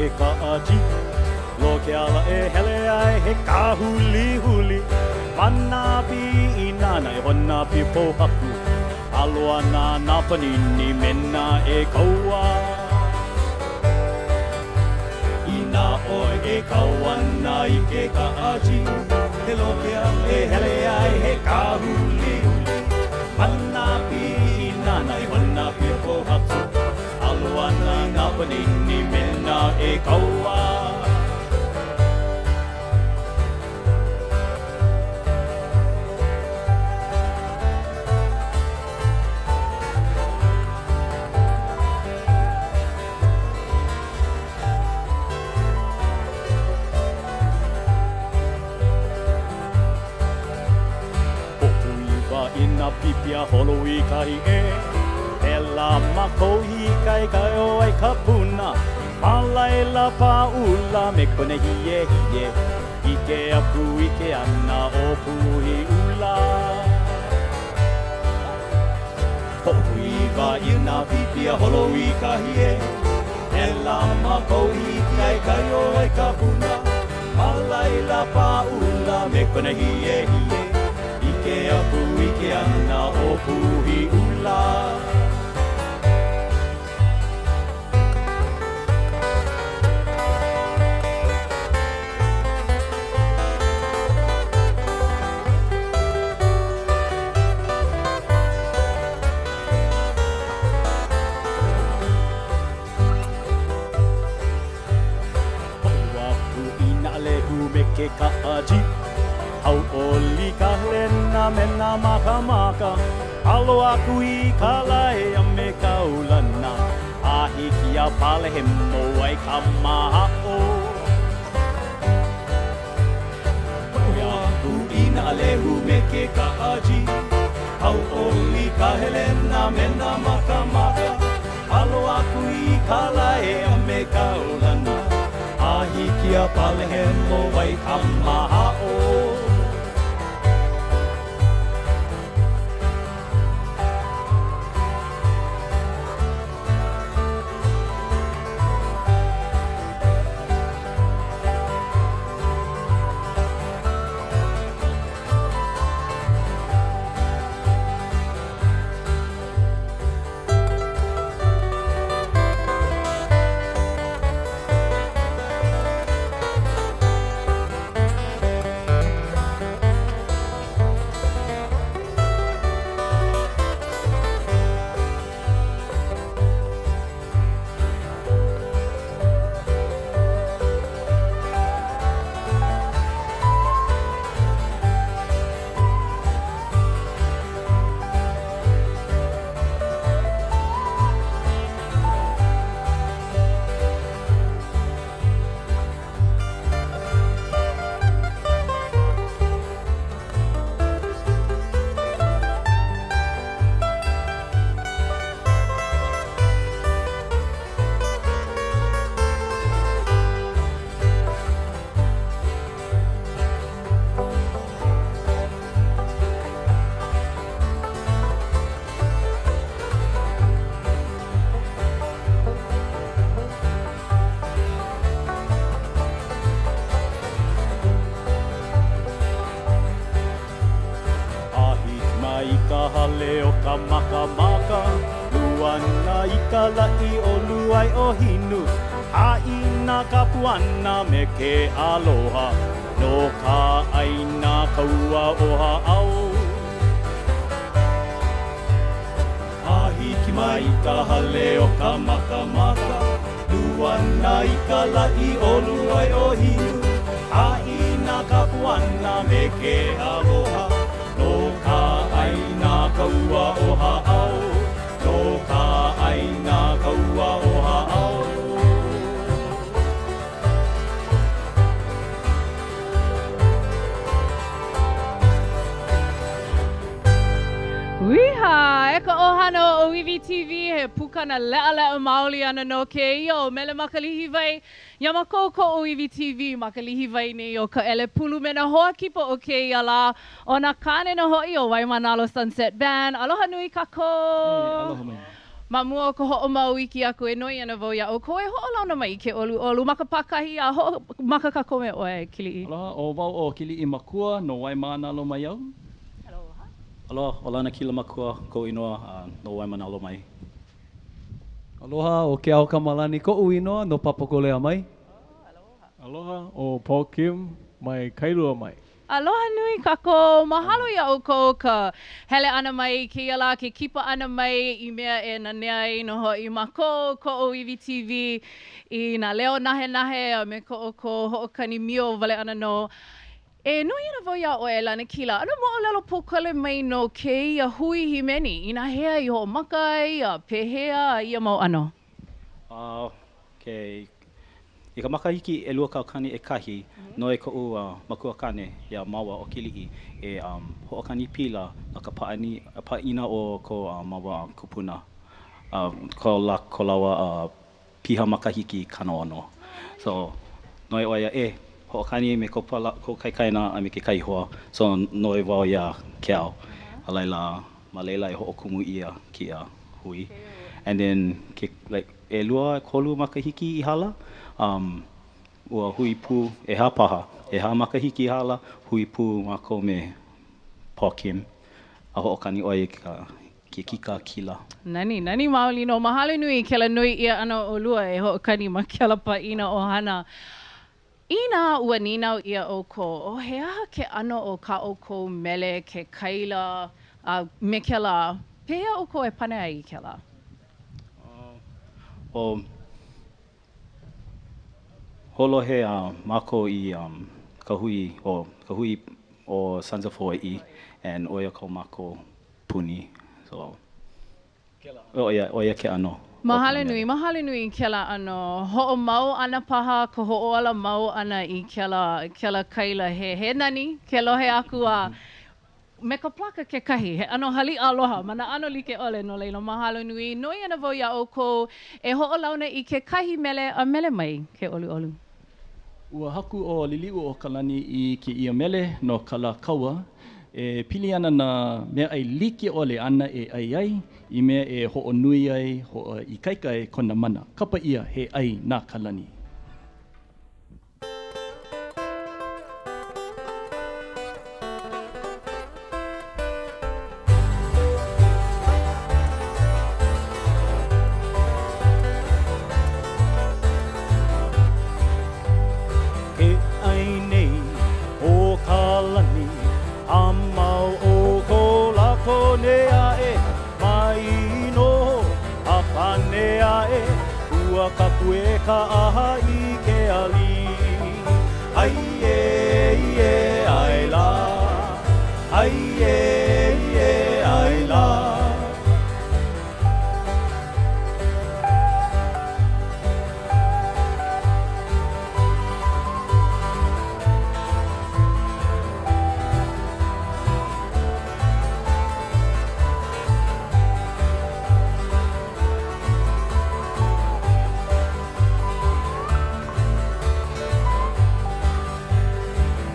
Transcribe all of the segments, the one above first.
ke kaʻa No ke ala e hele ai he kāhulihuli Ma nā piʻina nā ihona pio pōhaku Alo ana nā pānini mena e kaua Inā ʻoe e kau ana i ke kaʻa He lokea e hele ai he kāhulihuli Ma nā piʻina nā ihona pio pōhaku Alo ana nā pānini mena e kaua. Hoʻopuiwa i nā pipi a holo i kahi ʻē. Pēlā mākou i ikaika o ai ka puna. Ma laila pāʻula me kona hiehie. ʻIke aku i ke ana o Pūhiʻula. Hoʻopuiwa i nā pipi a holo i kahi ʻē. Pēlā mākou i ikaika o ai ka puna. Ma laila pāʻula me kona hiehie. ʻIke aku i ke ana o Pūhiʻula. Hoʻohua aku i nā ʻalehu me ke kaʻa jeep. Hauʻoli ka helena me nā makamaka. Alo aku i ka lae a me Kaulana. A hiki a palehemo ai ka mahaʻo. Hoʻi aku i nā ʻalehu me ke kaʻa jeep. Hauʻoli ka helena me nā makamaka. Alo aku i ka lae a me Kaulana. A hiki a palehemo ai ka mahaʻo. A hiki mai i ka hale o ka makamaka, Luana i ka laʻi ʻolu ai ʻo Hinu, Haʻina ka puana me ke aloha, No ka ʻāina kaua o Hāʻao. A hiki mai i ka hale o ka makamaka, Luana i ka laʻi ʻolu ai ʻo Hinu, Haʻina ka puana me ke aloha, No ka ʻāina kaua o Hāʻao, No ka ʻāina kaua o Hāʻao. Wīhā! E ka ʻohana o ʻŌiwi TV, he pukana leʻaleʻa maoli ana nō kēia ʻo Mele Makalihiwai. Iā mākou ko ʻŌiwi TV ma ka lihiwai nei o Kaʻelepulu me nā hoa kipa o kēia lā, ʻo nā kāne nō hoʻi o Waimānalo Sunset Band. Aloha nui kākou! Hey, aloha mai. Ma mua o ka hoʻomau iki aku e noi ana wau iā ʻoukou e hoʻolauna mai ke ʻoluʻolu ma ka pākahi a hoʻomaka kākou me ʻoe, Kiliʻi. Aloha, ʻo wau ʻo Kiliʻi Makua, no Waimānalo mai au. Aloha. Aloha, ʻo Lanakila Makua koʻu inoa, a no Waimānalo mai. Aloha, ʻo Keaokamalani koʻu inoa, no Papakolea mai. Aloha. Aloha, ʻo Paul Kim mai Kailua mai. Aloha nui kākou. Mahalo iā ʻoukou ka hele ʻana mai i kēia lā, ke kipa ʻana mai i mea e nanea ai nō hoʻi ma ko ko ʻŌiwi TV i nā leo nahenahe a me ko ʻoukou hoʻokani mio wale ʻana nō. E noi ana wau iā ʻoe, Lanakila, ʻano moʻolelo pōkole mai no kēia hui hīmeni, inahea i hoʻomaka ai a pehea ia mau ʻano? Okay. I ka makahiki 2001, noi koʻu makuakāne iā māua ʻo Kiliʻi e hoʻokani pila no ka pāʻani pāʻina o ko māua kupuna, ko lā ko lāua piha makahiki 60. So, noi ʻo ia e hoʻokani me kou kou kaikaina a me kekahi hoa. So, noi wau iā Keao. A laila, ma laila e hoʻokumu ʻia kēia hui. And then, ke like ʻelua, ʻekolu makahiki i hala, um, ua hui pū, ʻehā paha, ʻehā makahiki i hala, hui pū mākou me Paul Kim a hoʻokani ʻo ia i ka ke kīkā kila. Nani, nani maoli nō. Mahalo nui i kēlā noi ʻia ʻana o ʻolua e hoʻokani ma kēlā pāʻina ʻohana. Inā ua nīnau ʻia ʻoukou, ʻo he aha ke ʻano o kā ʻoukou mele, ke kaila, a me kēlā, pehea ʻoukou e pane ai i kēlā? ʻO Hoʻolohe mākou i ka hui ʻo ka hui ʻo Sons of Hawaiʻi and ʻo ia ko mākou puni. So, ʻo ia, ʻo ia ke ʻano. Mahalo nui, mahalo nui i kēlā ʻano hoʻomau ʻana paha, ka hoʻōla mau ʻana i kēlā, kēlā kaila he, he nani ke lohe aku a me ka plaka kekahi, he ʻano haliʻa aloha ma nā ʻano like ʻole, no laila mahalo nui. Noi ana wau iā ʻoukou e hoʻolauna i kekahi mele a mele mai ke ʻoluʻolu. Ua haku ʻo Liliʻuokalani i kēia mele no Kalākaua e pili ana nā meaʻai like ʻole āna e ʻai ai i mea e hoʻonui ai, hoʻoikaika ai kona mana. Kapa ʻia he ʻai na ka lani. Ke ʻai nei ʻo Kalani a mau o ko lākou nei aʻe mai noho a pane aʻe ua kapu e ka ʻaha i ke aliʻi. Ai e e ai lā, ai e e ai lā.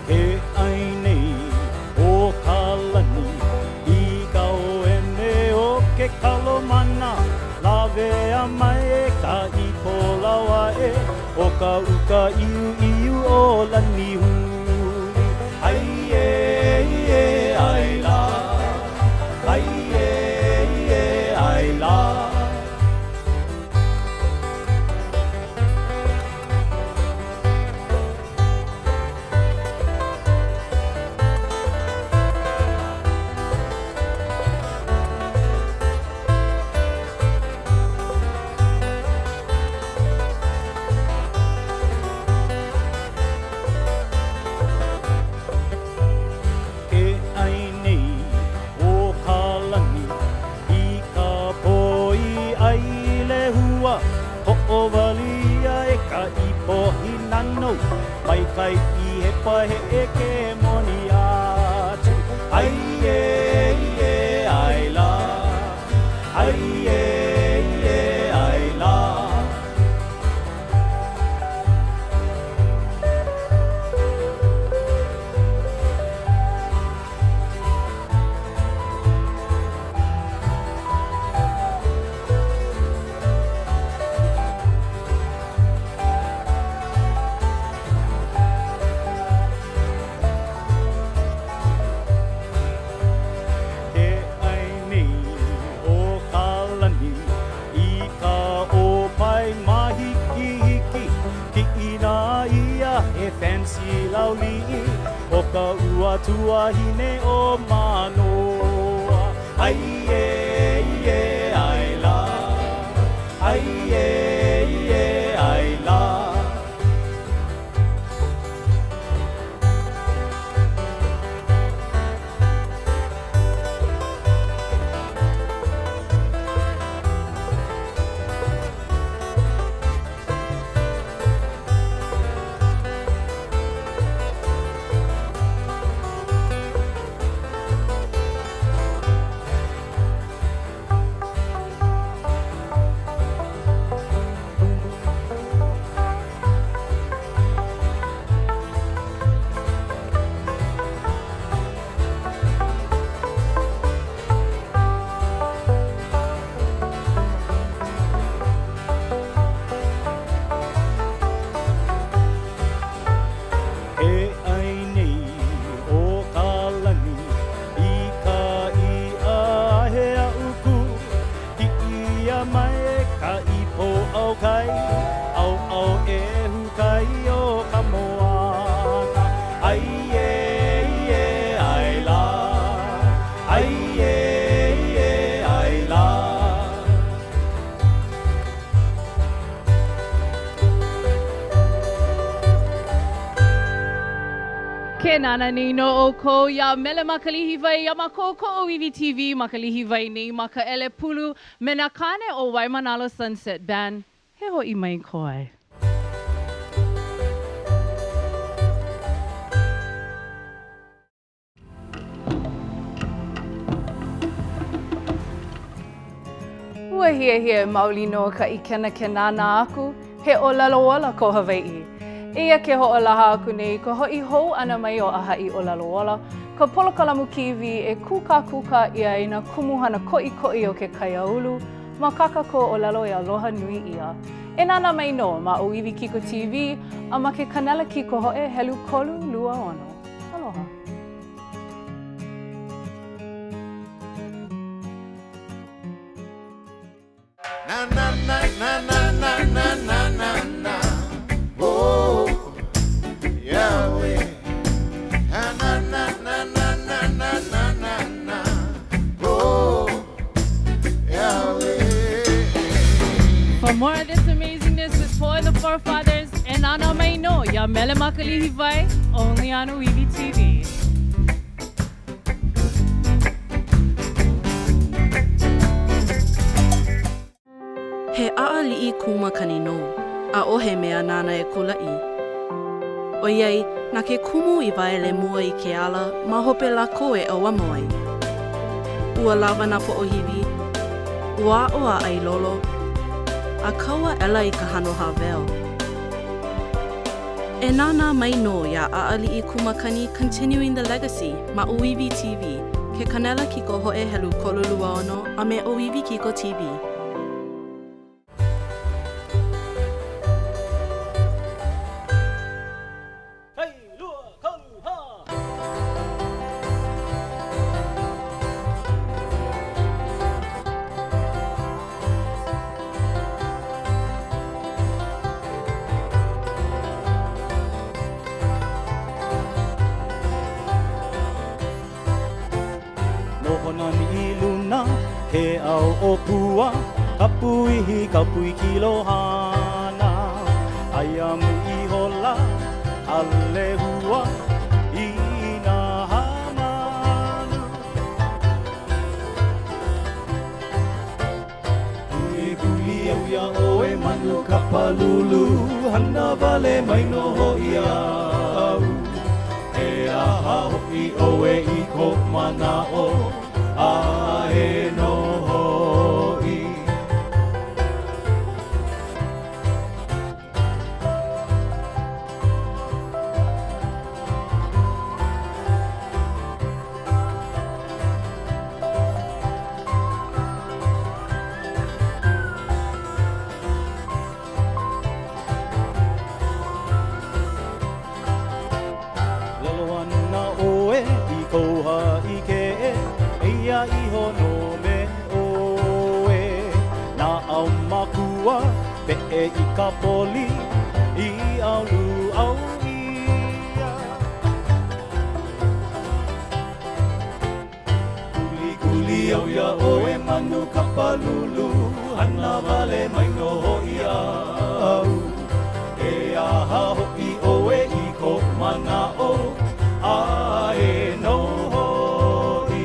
Ke ʻai nei ʻo Kalani i ka ʻoene o ke kalo mana, lawea mai ka ipo lauaʻe o ka uka ʻiuʻiu o Lanihuli. Ai e e ai lā, ai e e ai lā. Ke ʻai nei ʻo Kalani i ka poi ʻai lehua, hoʻowali ʻia e ka ipo hīnano, mai kai i hepa heʻe ke moni atu. Ai e e ai lā, ai e e ai lā. Tuahine o Manoa. Ai e e ai la, ai e e ai la. E ʻai nei ʻo Kalani i ka iʻa he aʻuku. Kiʻi ʻia mai ka ipo ʻaukai, ʻauʻau ʻehu kai o ka moana. Ai e e ai la, ai e e ai la. Ke nānā nei nō ʻoukou iā Mele ma ka Lihiwai iā mākou ko ʻŌiwi TV ma ka Lihiwai nei ma ka ʻElepulu me nā kāne o Waimanalo Sunset Band. He hoʻi mai koe. Ua hiehie maoli nō ka ʻikena ke nānā aku, he ʻōlelo ola ko Hawaiʻi. Eia ke hoʻolaha aku nei ka hoʻi hou ʻana mai o ʻAhaʻi ʻŌlelo Ola, ka polokalamu kīwī e kūkākūkā ʻia ai nā kumuhana koʻikoʻi o ke kaiāulu ma kā kākou ʻōlelo e aloha nui ʻia. E nānā mai nō ma ʻŌiwi Kiko TV a ma ke kanela kikohoʻe helu 326. Aloha. Na na na na na na na na na na. Oh, Yahweh. Na na na na na na na na na na. Oh, Yahweh. For more of this amazingness with Poe and the Forefathers, e nānā mai nō iā Mele Makalihiwai, only on ʻŌiwi TV. He ʻaʻaliʻi kū makani nō, ʻaʻohe mea nāna e kulaʻi. ʻOiai, na ke kumu i waele mua i ke ala, ma hope lākou e ʻauamo ai. Ua lawa nā poʻohiwi, ua aʻo a ʻailolo, a kau aʻela i ka hano hāweo. E nānā mai nō iā ʻAʻaliʻi Kū Makani Continuing the Legacy ma ʻŌiwi TV, ke kanela kikohoʻe helu 326 a me ʻŌiwi Kiko TV. Kai, lua, kalu, hā! Noho nani i luna, ke ao ʻōpua, Ka puihi, ka pui kilohana. Aia mu ihola ka lehua i nā manu. E huli au iā ʻoe manu kapalulu, Hana wale mai nō hoʻi au. He aha hoʻi ʻoe i kou manaʻo, a e nō hoʻi. ʻŌlelo ana ʻoe i kou hāʻike, eia iho nō me ʻoe. Nā ʻaumakua peʻe i ka poli i ʻauluʻau ʻia. manu kapalulu Hana wale mai nō hoʻi au E aha hoʻi ʻoe i koʻu manaʻo ʻAe nō hoʻi.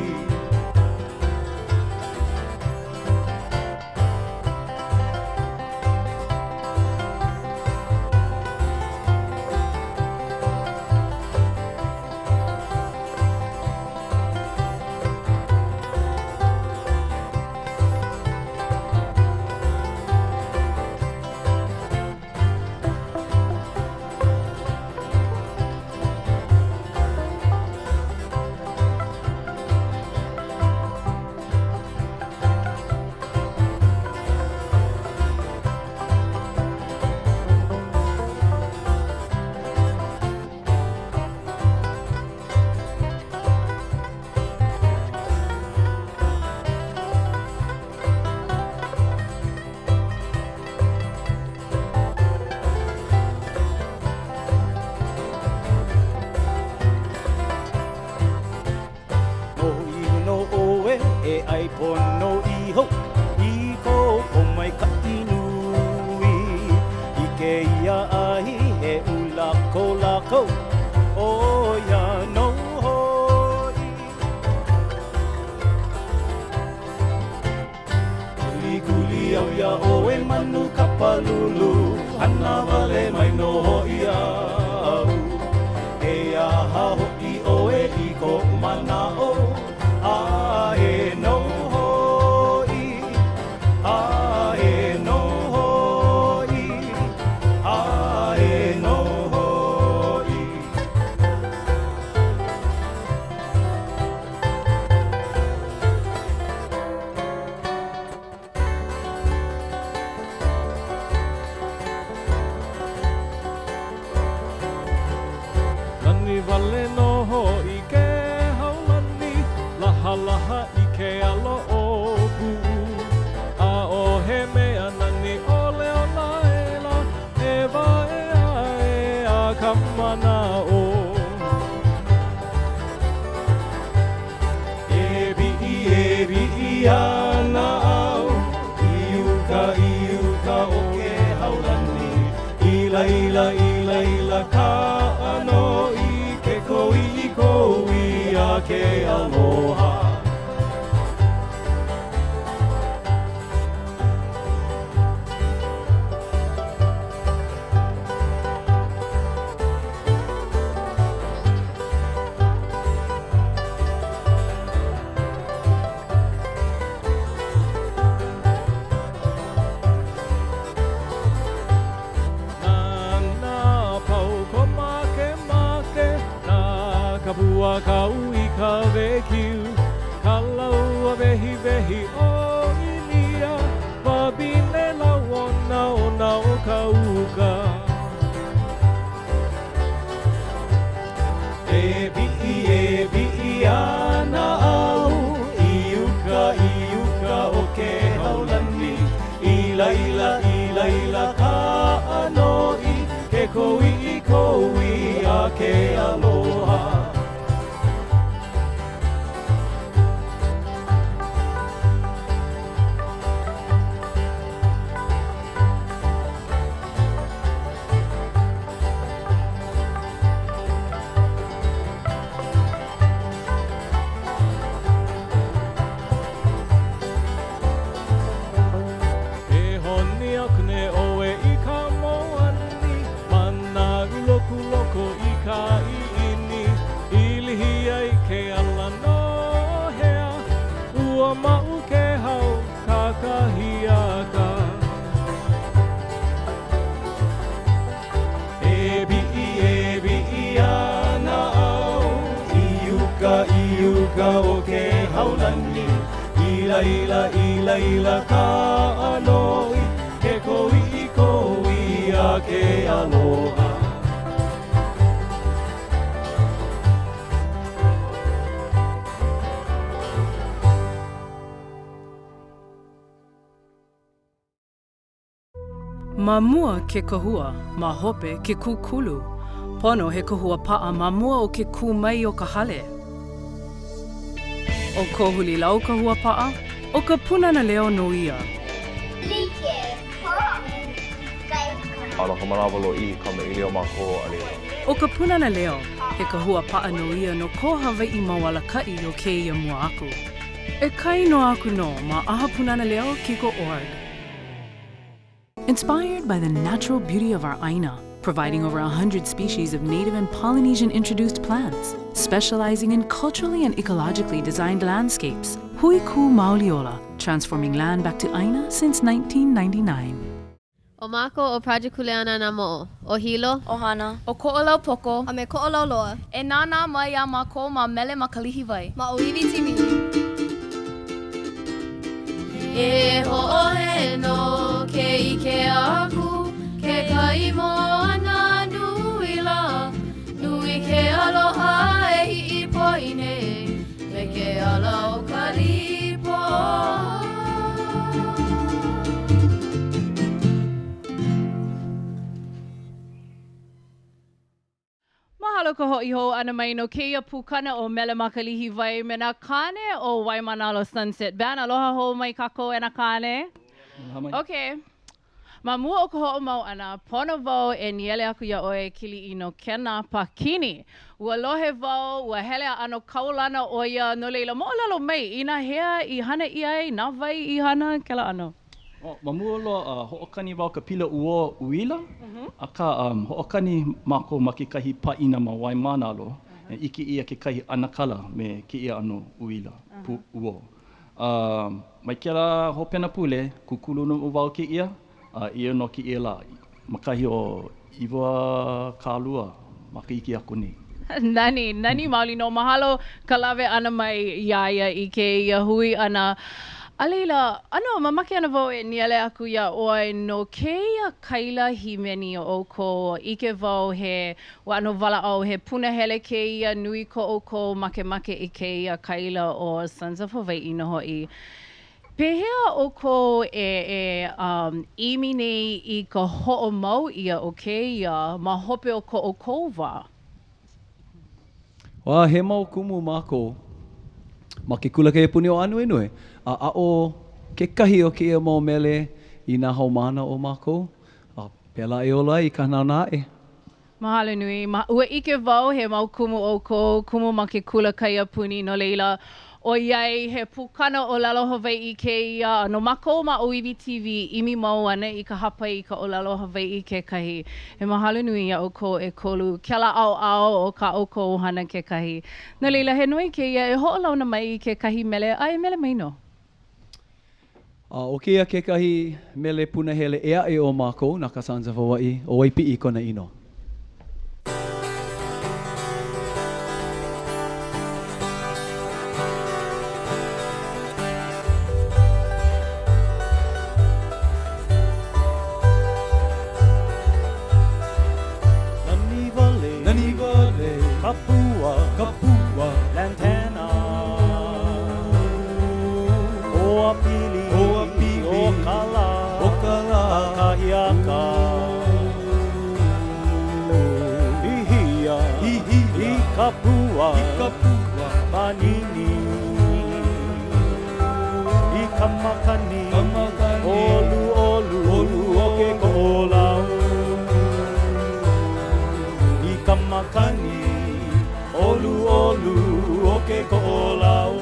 Noho iho nō ʻoe e ʻai pono iho i kou pōmaikaʻi nui. I kēia ahi he ula ko lākou, ʻo ia nō hoʻi. Kulikuli au iā ʻoe manu kapalulu Hana wale mai nō hoʻi au E aha hoʻi ʻoe i koʻu manaʻo ʻAe nō hoʻi ʻAe nō hoʻi ʻAe nō hoʻi. Nani wale nō hoʻi ke haulani, Lahalaha i ke alo o Puʻu. ʻAʻohe mea nani ʻole o laila, E wae aʻe a ka manaʻo. E piʻi, e piʻi ana au i uka, i uka o Kehaulani. I laila, i laila ka ʻano i ke koʻikoʻi a ke aloha. Na nā pau ko makemake, na ka pua kau i ka wēkiu, Ka lau a wehiwehi o ʻĪnia, Wabine lauonaona o ka uka. E piʻi, e piʻi ana au i uka, i uka o Kehaulani. I laila, i laila ka ʻano i ke koʻikoʻi a ke aloha. E honi aku nei ʻoe i ka moani ma nā ulokuloko i ka ʻiʻini i lihi ai ke ala nohea ua maʻu ke hau kakahiaka. E piʻi, e piʻi ana au i uka, i uka o Kehaulani. I laila, i laila ka ʻano i ke koʻikoʻi a ke aloha. Ma mua ke kahua, ma hope ke kūkulu. Pono he kahua paʻa ma mua o ke kū mai o ka hale. ʻO ko Hulilau kahua paʻa? ʻO ka Pūnana Leo nō ia. A no ka manawa lōʻihi kamaʻilio mākou a laila. ʻO ka Pūnana Leo, he kahua paʻa nō ia no ko Hawaiʻi mau alakaʻi o kēia mua aku. E kāinoa aku nō ma ʻAha Pūnana Leo Kiko org. Inspired by the natural beauty of our ʻāina, providing over 100 species of native and Polynesian introduced plants, specializing in culturally and ecologically designed landscapes, Hui Ku Mauliola, transforming land back to ʻāina since 1999. ʻO mākou ʻo Project Kuleana nā moʻo. ʻO Hilo. ʻO Hāna. ʻO Koʻolaupoko. A me Koʻolauloa. E nānā mai iā mākou ma Mele ma Kalihiwai. Ma ʻŌiwi TV. E hoʻoheʻe nō ke ʻike aku ke kai moana nui lā. Nui ke aloha e hiʻipoi nei me ke ʻala o ka lipo. Mahalo ka hoʻi hou ʻana mai no kēia pukana o Mele ma Kalihiwai me nā kāne o Waimanalo Sunset Band. Aloha hou mai kākou e nā kāne. Aloha mai. Okay. Ma mua o ka hoʻomau ʻana, pono wau e nīele aku iā ʻoe Kiliʻi no kēnā Pākini. Ua lohe wau, ua hele a ʻano kaulana ʻo ia, no laila, moʻolelo mai, inahea i hana ʻia ai, na wai i hana kēlā ʻano? Oh, ma mua loa, hoʻokani wau ka pila ʻuō uila, akā hoʻokani mākou ma kekahi pāʻina ma Waimānalo, e ʻike ʻia kekahi ʻanakala me kēia ʻano uila, pū ʻuō. Mai kēlā hopena pule, kūkulu nō wau kēia, a eia nō kēia lā, ma kahi o 20 makahiki aku nei. Nani, nani maoli nō. Mahalo ka lawe ʻana mai iā ia i kēia hui ʻana. A laila, ʻano, mamake ana wau e nīele aku iā ʻoe no kēia kaila hīmeni o ʻoukou. ʻIke wau he, ua ʻano walaʻau, he punahele kēia, nui ko ʻoukou makemake i kēia kaila ʻo Sons of Hawaiʻi nō hoʻi. Pehea ʻoukou e e ʻimi nei i ka hoʻomau ʻia o kēia ma hope o ko ʻoukou wā? A he mau kumu mākou ma ke Kula Kaiapuni o Ānuenue, a aʻo kekahi o kēia mau mele i nā haumāna o mākou, a pēlā e ola ai i ka hanauna aʻe. Mahalo nui. Ma, ua ʻike wau he mau kumu ʻoukou, kumu ma ke kula kaiapuni, no laila, ʻoiai he pukana ʻōlelo Hawaiʻi kēia, a no mākou ma ʻŌiwi TV, ʻimi mau ana i ka hāpai i ka ʻōlelo Hawaiʻi kekahi. He mahalo nui iā ʻoukou ʻekolu, kēlā ʻaoʻao o kā ʻoukou hana kekahi. No laila, he noi kēia e hoʻolauna mai i kekahi mele, a e mele mai nō. A ʻo kēia kekahi mele punahele ʻē aʻe o mākou na ka Sons of Hawaii, ʻo Waipiʻi kona inoa. Nani wale, nani wale, ka pua, ka pua, lantana. ʻO ʻApili, ʻo ʻApili, ʻo ka lā, ʻo ka lā, kakahiaka. Hihia, hihia, i ka pua, i ka pua, manini. I ka makani, ka makani, ʻoluʻolu, ʻoluʻolu, o ke Koʻolau. I ka makani, ʻoluʻolu o ke Koʻolau.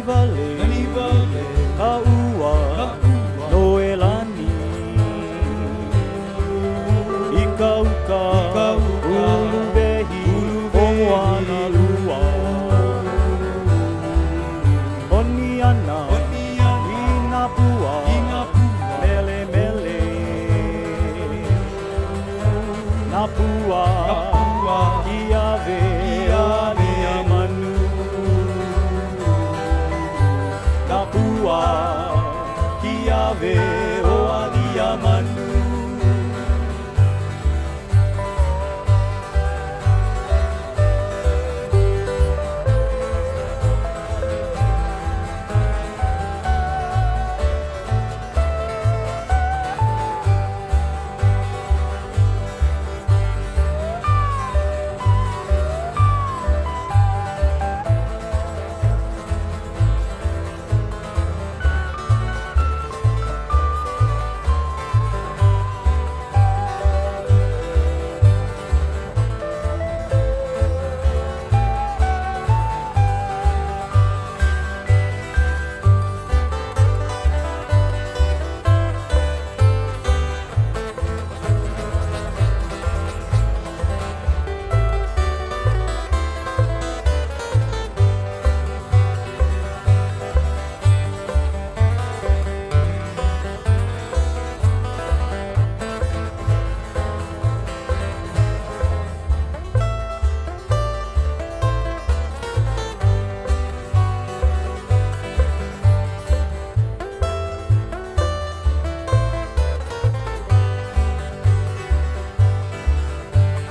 wale Nani wale Ka ua Ka ua Noelani I ka uka I ka uka Uluwehi O Moanalua ʻOni ana ʻOni ana I nā pua I nā pua Mele mele Nā pua Nā pua Kiawe Kiawe Manu Nā pua Kiawe o Aliamanu.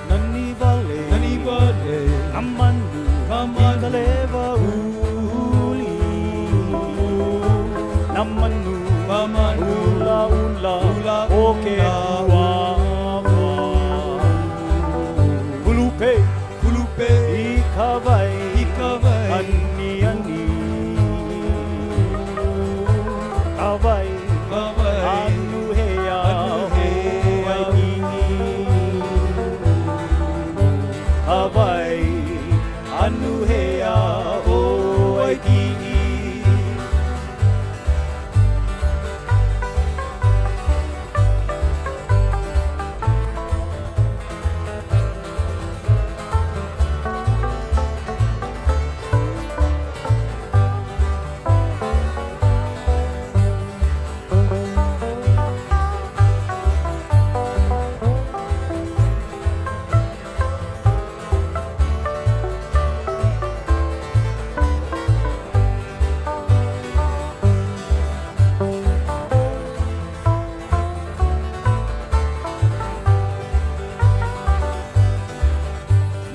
Nani wale Nani wale Nā manu Nā manu I ka lewa uli Nā manu Nā manu ʻUlaʻula ʻUlaʻula O ke kuawa Kulupe Kulupe I ka wai I ka wai Aniani Ka wai Ka wai Anuhea Anuhea Waipiʻi Ka wai Anuhea o Waipiʻi.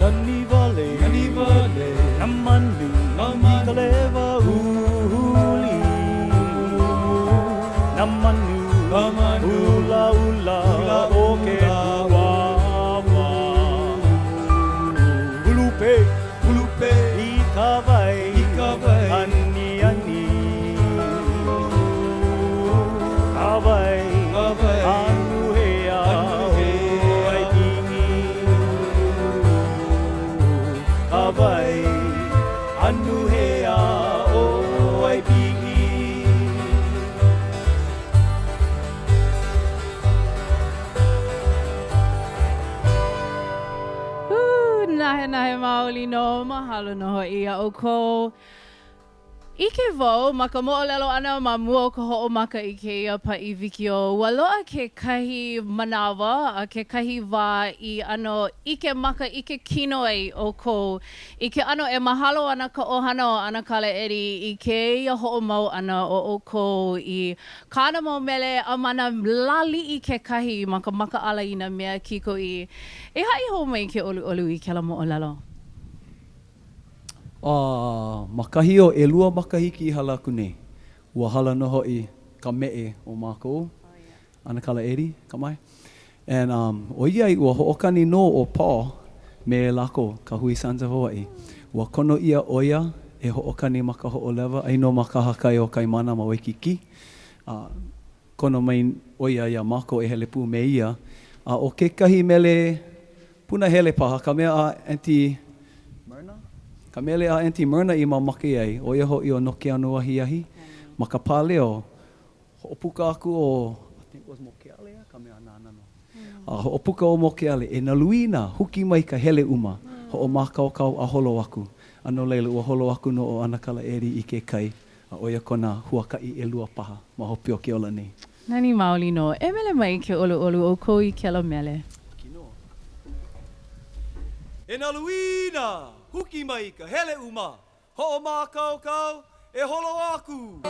Nani wale Nani wale Nā manu Nā manu I ka lewa uli Nā manu Nā manu ʻUlaʻula ʻUlaʻula O ke kuawa Kulupe Kulupe I ka wai I ka wai Aniani Ka wai Ka wai Anuhea Anuhea Waipiʻi Ka wai Anuhea o Waipiʻi. Nahenahe maoli nō, mahalo nō hoʻi iā ʻoukou. ʻIke wau ma ka moʻolelo ʻana ma mua o ka hoʻomaka i kēia paʻi wikiō, ua loaʻa kekahi manawa a kekahi wā i ʻano ʻike maka ʻike kino ai ʻoukou i ke ʻano e mahalo ana ka ʻohana o ʻAnakala Eddie i kēia hoʻomau ʻana o ʻoukou i kāna mau mele a ma nā lāliʻi kekahi ma ka makaʻala i nā mea kikoʻī. E haʻi hou mai ke ʻoluʻolu i kēlā moʻolelo. A ma kahi o ʻelua makahiki i hala aku nei, ua hala nō hoʻi ka meʻe o mākou, ʻAnakala Eddie, Kamae. And um, ʻoiai ua hoʻokani nō ʻo Paul me lākou, ka hui Sons of Hawaii, ua kono ʻia ʻo ia e hoʻokani ma Kahoʻolewa, aia nō ma kahakai o Kaimana ma Waikīkī. A kono mai ʻo ia iā mākou e hele pū me ia. A ʻo kekahi mele punahele paha, ka mea a Aunty Myrna? Ka mele a Aunty Myrna i mamake ai, ʻo ia hoʻi ʻo No ke Ano Ahiahi, ma ka pāleo, hoʻopuka aku ʻo, I think it was Mokeale ka mea nāna nō. A hoʻopuka ʻo Mokeale, e nā luina, huki mai ka heleʻuma, hoʻomākaukau a holo aku. A no laila, ua holo aku nō ʻo ʻAnakala Eddie i ke kai, a ʻo ia kona huakaʻi ʻelua paha ma hope o ke ola nei. Nani maoli nō. E mele mai ke ʻoluʻolu ʻoukou i kēlā mele. E nā luina, huki mai ka heleʻuma, hoʻomākaukau e holo aku!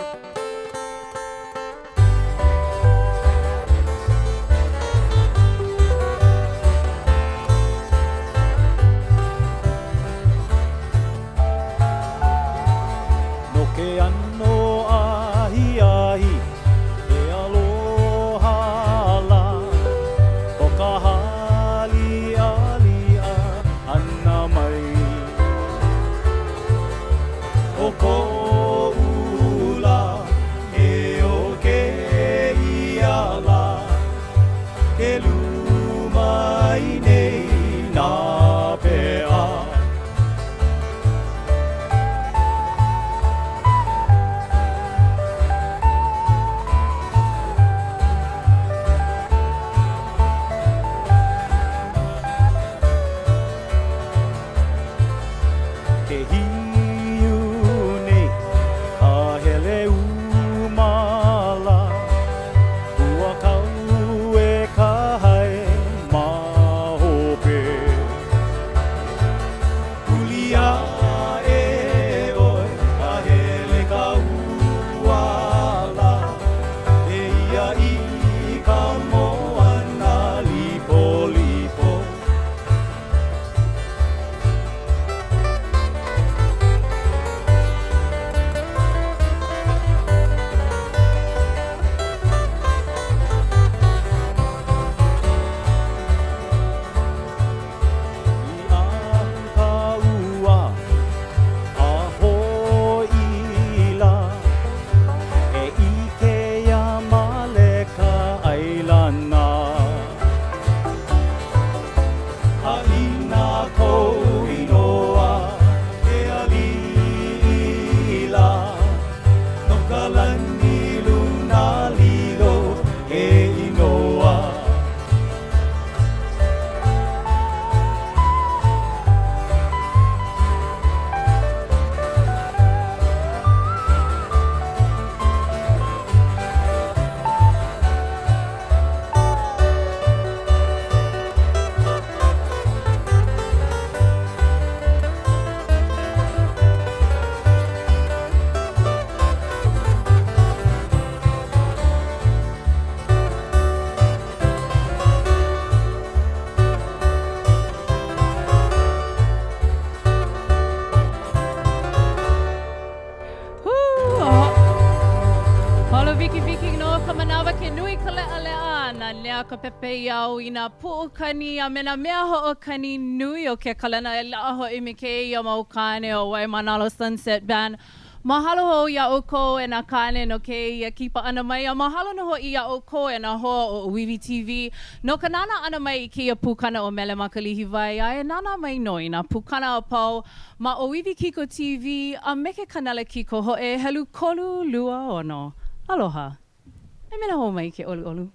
No ke ano ahiahi he aloha lā o ka hāliʻaliʻa ʻana mai. ʻO koʻu lā e o kēia lā, ke lū mai nei nā peʻa. Ke hiu nei ka heleʻuma lā, Ua kau e ka hae ma hope. Huli aʻe ʻoe ka hele kaua lā, Eia i ka moana lipolipo. Niʻahu ka ua a hoʻīla, E ʻike iā Maleka ʻAilana. Haʻina kou inoa ke aliʻi lā, No ka lani luna lilo he inoa. Holo wikiwiki nō ka manawa ke nui ka leʻaleʻa a nanea ka pepeiao i nā puʻukani a me nā mea hoʻokani nui o ke kalana e laʻa hoʻi me kēia mau kāne o Waimānalo Sunset Band. Mahalo hou iā ʻoukou e nā kāne no kēia kipa ʻana mai a mahalo nō hoʻi iā ʻoukou e nā hoa o ʻŌiwi TV no ka nānā ʻana mai i kēia pukana ʻo Mele ma ka Lihiwai a e nānā mai nō i nā pukana a pau ma ʻŌiwi Kiko TV a me ke kanala kikohoʻe helu 326. Aloha. E mele hou mai ke ʻoluʻolu.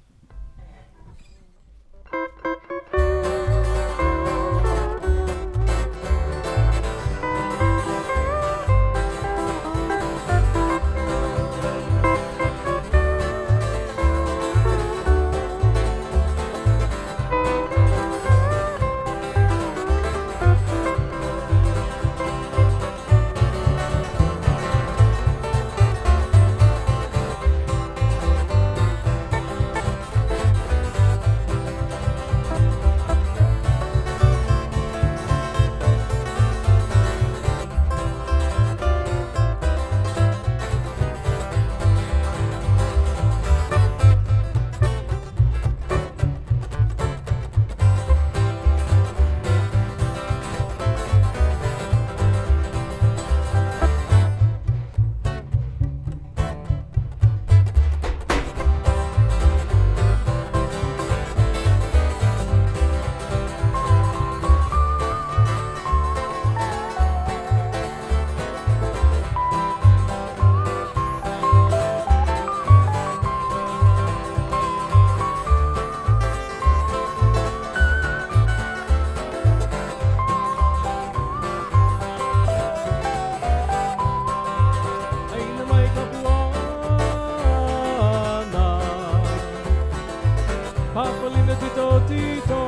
Papalina tito tito.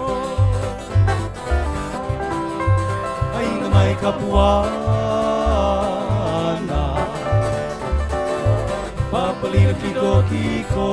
Aina mai ka puana. Papalina kiko kiko.